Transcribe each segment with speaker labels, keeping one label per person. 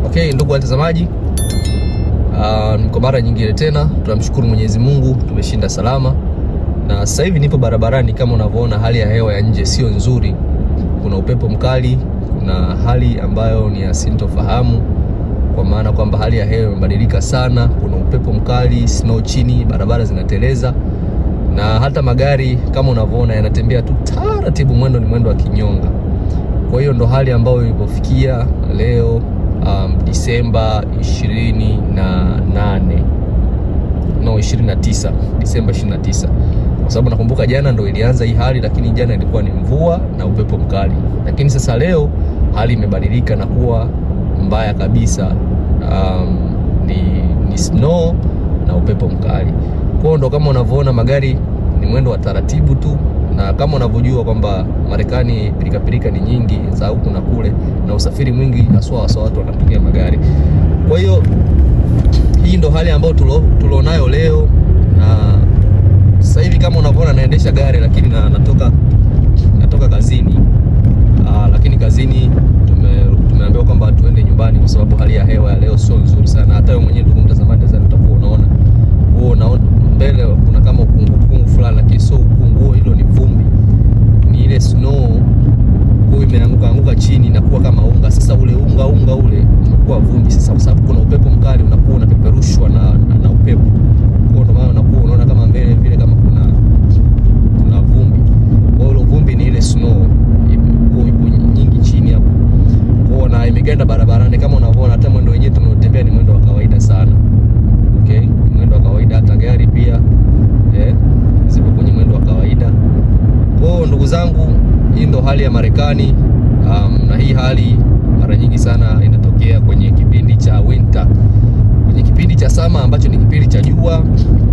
Speaker 1: Okay, ndugu watazamaji, kwa mara nyingine tena tunamshukuru Mwenyezi Mungu tumeshinda salama, na sasa hivi nipo barabarani. Kama unavyoona, hali ya hewa ya nje sio nzuri, kuna upepo mkali, kuna hali ambayo ni ya sintofahamu, kwa maana kwamba hali ya hewa imebadilika sana. Kuna upepo mkali, snow chini, barabara zinateleza na hata magari kama unavyoona yanatembea tu taratibu, mwendo ni mwendo wa kinyonga. Kwa hiyo ndo hali ambayo ilipofikia leo, Disemba 28, no, 29, Disemba 29, kwa sababu nakumbuka jana ndo ilianza hii hali, lakini jana ilikuwa ni mvua na upepo mkali, lakini sasa leo hali imebadilika na kuwa mbaya kabisa. Ni snow na upepo mkali. Kwa hiyo ndo kama unavyoona magari ni mwendo wa taratibu tu, na kama unavyojua kwamba Marekani pilikapilika ni nyingi za huku na kule, na usafiri mwingi haswa haswa watu wanatumia magari. Kwa hiyo hii ndo hali ambayo tulionayo leo, na sasa hivi kama unavyoona naendesha gari lakini na, natoka kazini. Lakini kazini tumeambiwa kwamba tuende nyumbani kwa sababu hali ya hewa ya leo sio nzuri sana. Hata wewe mwenyewe, ndugu mtazamaji, nadhani utakuwa unaona huo, unaona mbele kuna kama ukungu ukungu fulani, lakini sio ukungu huo, hilo ni vumbi, ni ile snow kwa imeanguka anguka chini na kuwa kama unga. Sasa ule unga unga ule umekuwa vumbi sasa, kwa sababu kuna upepo mkali unakuwa unapeperushwa na upepo, kwa ndio maana unakuwa unaona kama mbele vile kama kuna vumbi. Kwa hiyo vumbi ni ile snow ipo nyingi chini hapo, kwa na imeganda barabarani kama unavyoona. Hata mwendo wenyewe tunaotembea ni mwendo wa kawaida sana, okay, mwendo wa kawaida. Hata gari pia zipo kwenye mwendo wa kawaida. Kwa hiyo ndugu zangu, hii ndo hali ya Marekani. Na hii hali mara nyingi sana inatokea kwenye kipindi cha winter, kwenye kipindi cha summer ambacho ni kipindi cha jua,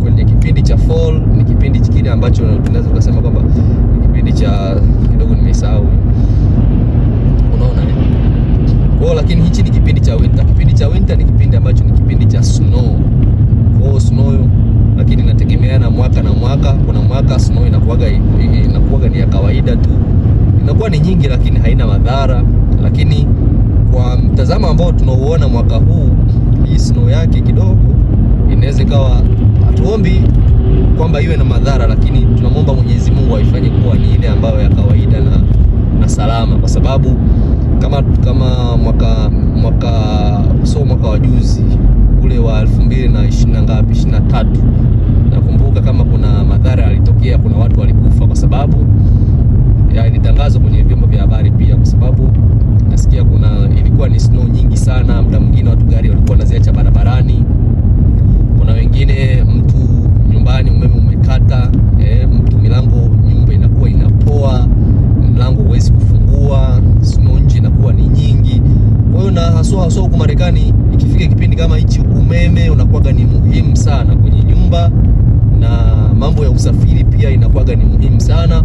Speaker 1: kwenye kipindi cha fall ni kipindi kile ambacho tunaweza tukasema kwamba ni kipindi cha kidogo, nimesahau, unaona eh? Kwa hiyo lakini hichi ni kipindi cha winter. Kipindi cha winter ni kipindi ambacho ni kipindi cha snow. Kwa hiyo snow, lakini inategemeana mwaka na mwaka. Kuna mwaka snow inakuwaga ni ya kawaida tu, inakuwa ni nyingi, lakini haina madhara. Lakini kwa mtazamo ambao tunauona mwaka huu, hii snow yake kidogo inaweza ikawa, hatuombi kwamba iwe na madhara, lakini tunamwomba Mwenyezi Mungu aifanye kuwa ni ile ambayo ya kawaida na salama, kwa sababu kama mwaka so mwaka wa juzi ule wa 2020 na ngapi, 23, nakumbuka kama kuna madhara yalitokea, kuna watu walikufa kwa sababu ya ilitangazwa kwenye vyombo vya habari pia, kwa sababu nasikia kuna ilikuwa ni snow nyingi sana. Muda mwingine watu gari walikuwa wanaziacha barabarani, kuna wengine mtu nyumbani umeme umekata, mtu milango nyumba inakuwa inapoa, mlango huwezi kufungua, snow nje inakuwa ni nyingi. Kwa hiyo na haswa haswa huku Marekani ikifika kipindi kama hichi, umeme unakuwaga ni muhimu sana kwenye nyumba na mambo ya usafiri pia inakuwaga ni muhimu sana.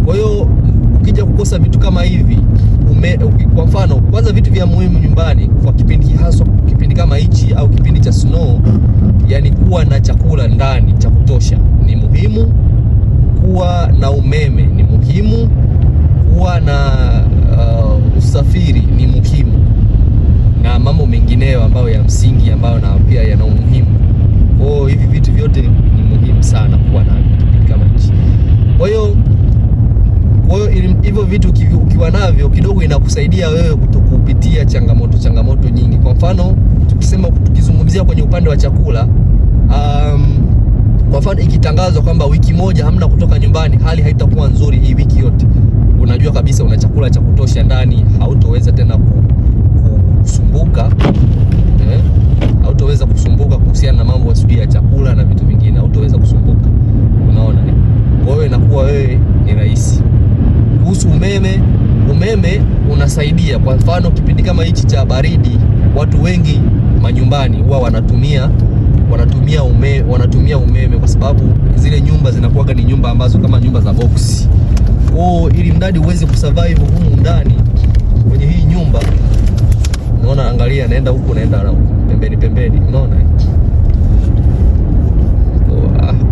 Speaker 1: Kwa hiyo ukija kukosa vitu kama hivi kwa mfano kwanza vitu vya muhimu nyumbani kwa kipindi haswa kipindi kama hichi au kipindi cha snow, yani kuwa na chakula ndani cha kutosha ni muhimu, kuwa na umeme ni muhimu, kuwa na usafiri ni muhimu, na mambo mengineyo ambayo ya msingi ambayo na pia yana umuhimu. Kwa hiyo hivi vitu vyote ni muhimu sana kuwa navyo kipindi kama hichi. Kwa hiyo hivyo vitu ukiwa navyo kidogo inakusaidia wewe kutokupitia changamoto nyingi. Kwa mfano tukisema tukizungumzia kwenye upande wa chakula, kwa mfano ikitangazwa kwamba wiki moja hamna kutoka nyumbani, hali haitakuwa nzuri hii wiki yote, unajua kabisa una chakula cha kutosha ndani, hautoweza tena kusumbuka, hautoweza kusumbuka kuhusiana na mambo sijui ya chakula na vitu vingine, hautoweza kusumbuka, unaona eh? Kwa hiyo inakuwa wewe ni rahisi. Kuhusu umeme, umeme unasaidia. Kwa mfano kipindi kama hichi cha baridi, watu wengi manyumbani huwa wanatumia umeme kwa sababu zile nyumba zinakuwaga ni nyumba ambazo kama nyumba za box. Kwa hiyo ili mradi uweze kusurvive humu ndani kwenye hii nyumba, unaona, angalia, naenda huku naenda huku pembeni pembeni, unaona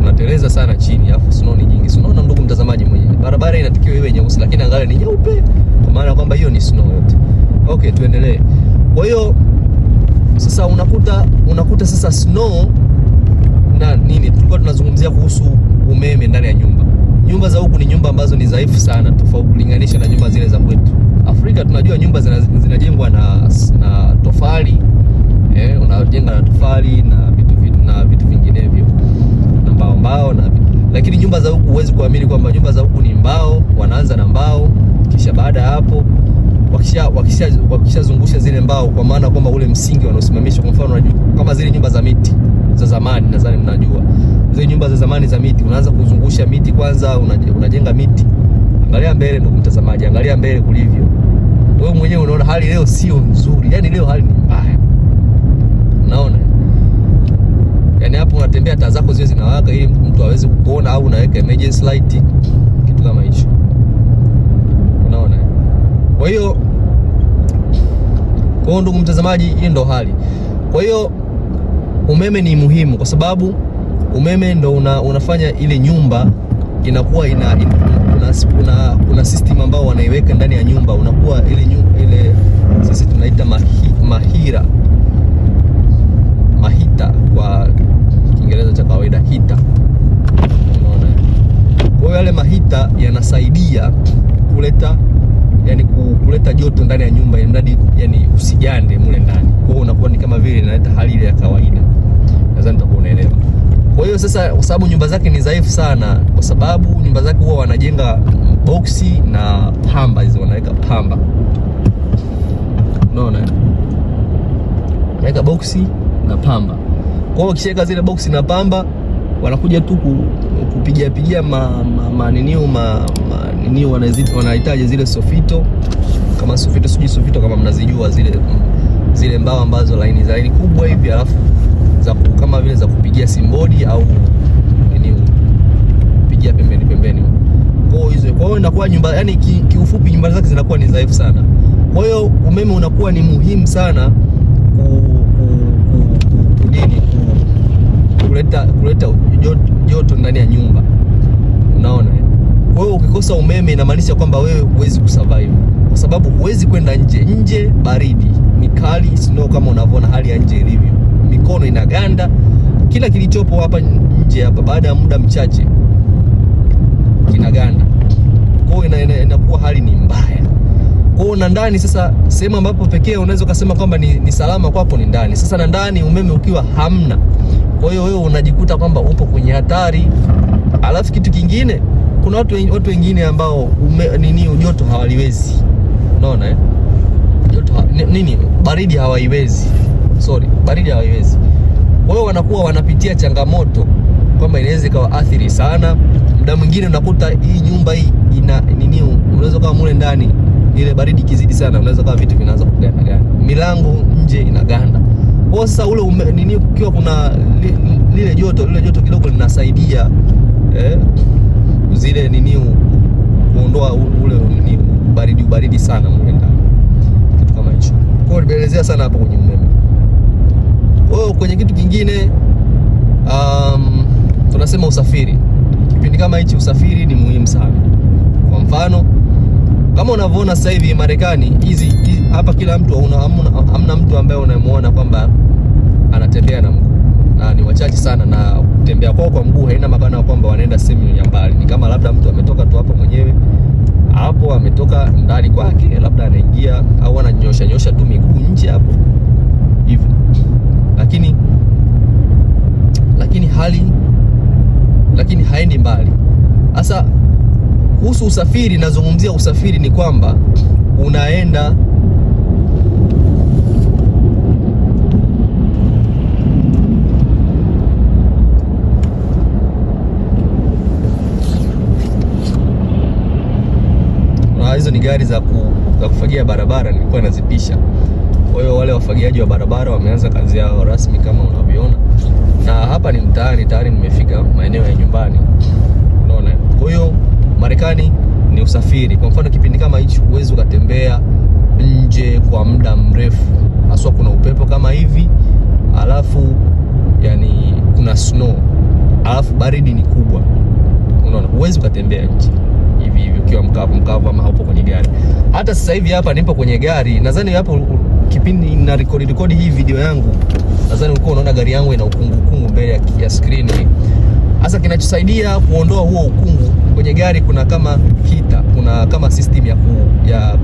Speaker 1: unateleza sana chini, afu snow ni nyingi. Unaona ndugu mtazamaji mwenyewe, barabara inatakiwa iwe nyeusi, lakini angalia ni nyeupe, kwa maana kwamba hiyo ni snow yote. Okay, tuendelee. Kwa hiyo sasa unakuta sasa snow na nini, tulikuwa tunazungumzia kuhusu umeme ndani ya nyumba. Nyumba za huku ni nyumba ambazo ni dhaifu sana, tofauti kulinganisha na nyumba zile za kwetu Afrika. Tunajua nyumba zinajengwa na tofali, unajenga na tofali na vitu vinginevyo na mbao mbao na vitu. Lakini nyumba za huku huwezi kuamini kwamba nyumba za huku ni mbao, wanaanza na mbao, kisha baada ya hapo wakishazungusha zile mbao, kwa maana kwamba ule msingi wanaosimamisha, kwa mfano unajua kama zile nyumba za miti za zamani, nadhani mnajua zile nyumba za zamani za miti, unaanza kuzungusha miti kwanza, unajenga miti. Angalia mbele, ndugu mtazamaji, angalia mbele kulivyo. Wewe mwenyewe unaona hali leo sio nzuri, yani leo hali ni mbaya, unaona. Yani hapo unatembea, taa zako ziwe zinawaka ili mtu aweze kukuona, au unaweka emergency light, kitu kama hicho, unaona. Kwa hiyo ndugu mtazamaji, hii ndo hali. Kwa hiyo umeme ni muhimu kwa sababu umeme ndo unafanya ile nyumba inakuwa kuna system ambao wanaiweka ndani ya nyumba, unakuwa ile nyumba, ile sisi tunaita mahita kwa Kiingereza cha kawaida heater, unaona. Kwa hiyo yale maheater yanasaidia kuleta yani kuleta joto ndani ya nyumba, ili mradi yani usigande mule ndani. Kwa hiyo unakuwa ni kama vile inaleta hali ile ya kawaida. Nadhani utakuwa unaelewa. Kwa hiyo sasa, kwa sababu nyumba zake ni dhaifu sana, kwa sababu nyumba zake huwa wanajenga boksi na pamba, hizo wanaweka pamba, unaona, wanaweka boksi na pamba. Kwa hiyo wakishaweka zile boksi na pamba, wanakuja tu kupigia pigia ma ninio ma ninio wanahitaji zile sofito, kama sofito, sijui sofito kama mnazijua zile mbao ambazo laini za laini kubwa hivi, alafu za kama vile za kupigia simbodi au nini, kupigia pembeni pembeni. Kwa hiyo hizo, kwa hiyo inakuwa nyumba yani kiufupi nyumba zake zinakuwa ni dhaifu sana. Kwa hiyo umeme unakuwa ni muhimu sana ku nini kuleta joto ndani ya nyumba, unaona. Kwa hiyo ukikosa umeme inamaanisha kwamba wewe huwezi kusurvive, kwa sababu huwezi kwenda nje. Nje baridi ni kali, snow kama unavyoona hali ya nje ilivyo, mikono inaganda, kila kilichopo hapa nje hapa, baada ya muda mchache kinaganda. Kwa hiyo inakuwa hali ni mbaya. Kwa hiyo na ndani sasa, sehemu ambapo pekee unaweza ukasema kwamba ni salama kwako ni ndani. Sasa na ndani umeme ukiwa hamna, kwa hiyo wewe unajikuta kwamba upo kwenye hatari. Alafu kitu kingine, kuna watu wengine ambao nini joto hawaliwezi, unaona Joto nini baridi hawaiwezi, sorry, baridi hawaiwezi. Kwa hiyo wanakuwa wanapitia changamoto kwamba inaweza ikawaathiri sana. Muda mwingine unakuta hii nyumba hii ina nini, unaweza kama mule ndani ile baridi ikizidi sana, unaweza kama vitu vinaanza kuganda ganda, milango nje inaganda. Kwa sasa ule nini, kukiwa kuna lile joto kidogo linasaidia zile nini kuondoa ule nini ubaridi sana mule ndani, kitu kama hicho. Kwa hiyo nimeelezea sana hapo kwenye umeme. Kwa hiyo kwenye kitu kingine, tunasema usafiri. Kipindi kama hichi usafiri ni muhimu sana. Kwa mfano kama unavyoona sasa hivi Marekani hizi hapa, kila mtu hamna mtu ambaye unamuona kwamba anatembea na mguu, na ni wachache sana, na kutembea kwao kwa mguu haina maana kwamba wanaenda sehemu ya mbali. Ni kama labda mtu ametoka tu hapo mwenyewe hapo, ametoka ndani kwake, labda anaingia au ananyosha nyosha tu miguu nje hapo hivyo, lakini haendi mbali. Sasa kuhusu usafiri, nazungumzia usafiri ni kwamba unaenda na hizo ni gari za kufagia barabara, nilikuwa nazipisha. Kwa hiyo wale wafagiaji wa barabara wameanza kazi yao rasmi kama unavyoona, na hapa ni mtaani tayari, nimefika maeneo ya nyumbani, unaona. Kwa hiyo Marekani ni usafiri. Kwa mfano kipindi kama hichi huwezi ukatembea nje kwa muda mrefu, haswa kuna upepo kama hivi, alafu yani kuna snow, alafu baridi ni kubwa, unaona, huwezi ukatembea nje hivi hivi ukiwa mkavu mkavu ama haupo kwenye gari. Hata sasa hivi hapa nipo kwenye gari, nadhani hapo kipindi na record hii video yangu, nadhani ulikuwa unaona gari yangu ina ukungu ukungu mbele ya screen. Sasa kinachosaidia kuondoa huo ukungu kwenye gari, kuna kama heater, kuna kama system ya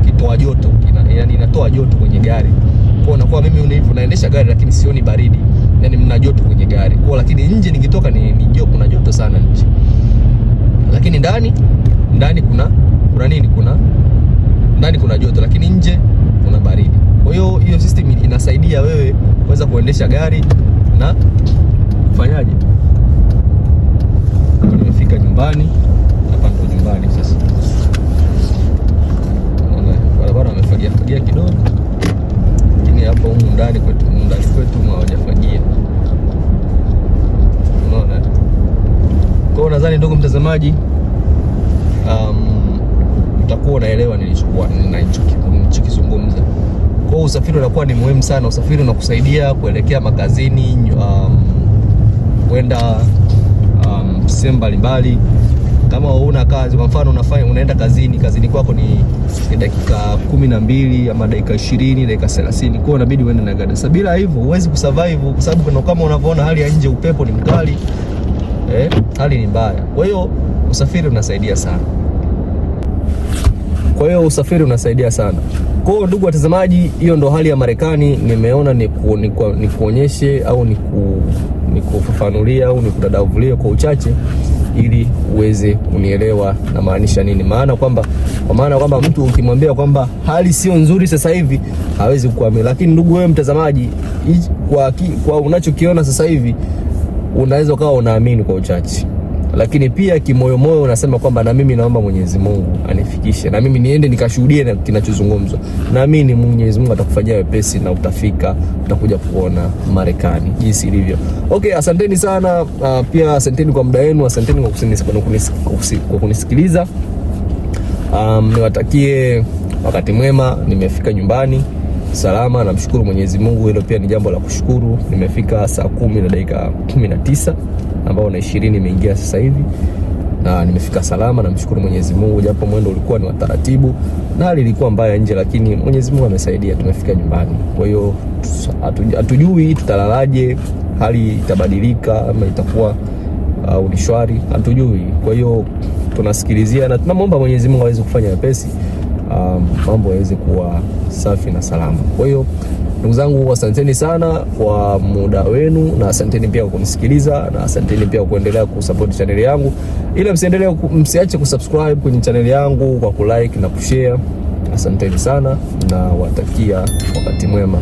Speaker 1: kitoa joto yani inatoa joto kwenye gari. Kwa nakuwa mimi naendesha gari lakini sioni baridi, yani mna joto kwenye gari. Kwa lakini nje nikitoka ni joto, kuna joto sana nje. Lakini ndani kuna nini? Kuna ndani kuna joto lakini nje kuna baridi. Kwa hiyo hiyo system inasaidia wewe kuweza kuendesha gari na kufanyaje. Nimefika nyumbani, hapa ndo nyumbani sasa. Unaona barabara wamefagia fagia kidogo, lakini hapa humu ndani kwetu, humu ndani kwetu hawajafagia. Unaona? Kwa hiyo nadhani ndugu mtazamaji, utakuwa unaelewa nilichokuwa nilichokizungumza. Kwa hiyo usafiri unakuwa ni muhimu sana. Usafiri unakusaidia kuelekea makazini, kwenda sehemu mbalimbali. Kama una kazi, kwa mfano unafanya unaenda kazini, kazini kwako ni dakika 12 ama dakika 20, dakika 30. Kwa hiyo inabidi uende na gari. Sasa bila hivyo huwezi kusurvive, kwa sababu kama unavyoona hali ya nje, upepo ni mkali, hali ni mbaya. Kwa hiyo usafiri unasaidia sana. Kwa hiyo usafiri unasaidia sana. Kwa hiyo ndugu watazamaji, hiyo ndo hali ya Marekani. Nimeona nikuonyeshe au nikufafanulie au nikudadavulie kwa uchache ili uweze kunielewa na maanisha nini. Maana kwamba kwa maana kwamba mtu ukimwambia kwamba hali sio nzuri sasa hivi hawezi kukuamini. Lakini ndugu wewe mtazamaji, kwa unachokiona sasa hivi unaweza ukawa unaamini kwa uchache, lakini pia kimoyomoyo unasema kwamba na mimi naomba Mwenyezi Mungu anifikishe na mimi niende nikashuhudie na kinachozungumzwa. Naamini Mwenyezi Mungu atakufanyia wepesi na utafika, utakuja kuona Marekani jinsi ilivyo. Okay, asanteni sana. Pia asanteni kwa muda wenu, asanteni kwa kunisikiliza. Niwatakie wakati mwema. Nimefika nyumbani salama, namshukuru Mwenyezi Mungu, hilo pia ni jambo la kushukuru. Nimefika saa 10:19 ambao na 20 imeingia sasa hivi, na nimefika salama, namshukuru Mwenyezi Mungu, japo mwendo ulikuwa ni wa taratibu na hali ilikuwa mbaya nje, lakini Mwenyezi Mungu amesaidia, tumefika nyumbani. Kwa hiyo hatujui tutalalaje, hali itabadilika ama itakuwa au ni shwari, hatujui. Kwa hiyo tunasikilizia na tunamwomba Mwenyezi Mungu aweze kufanya wepesi, mambo yaweze kuwa safi na salama. Kwa hiyo ndugu zangu, asanteni sana kwa muda wenu na asanteni pia kwa kunisikiliza na asanteni pia kwa kuendelea kusupport channel yangu. Ila msiache kusubscribe kwenye channel yangu kwa kulike na kushare. Asanteni sana na watakia wakati mwema.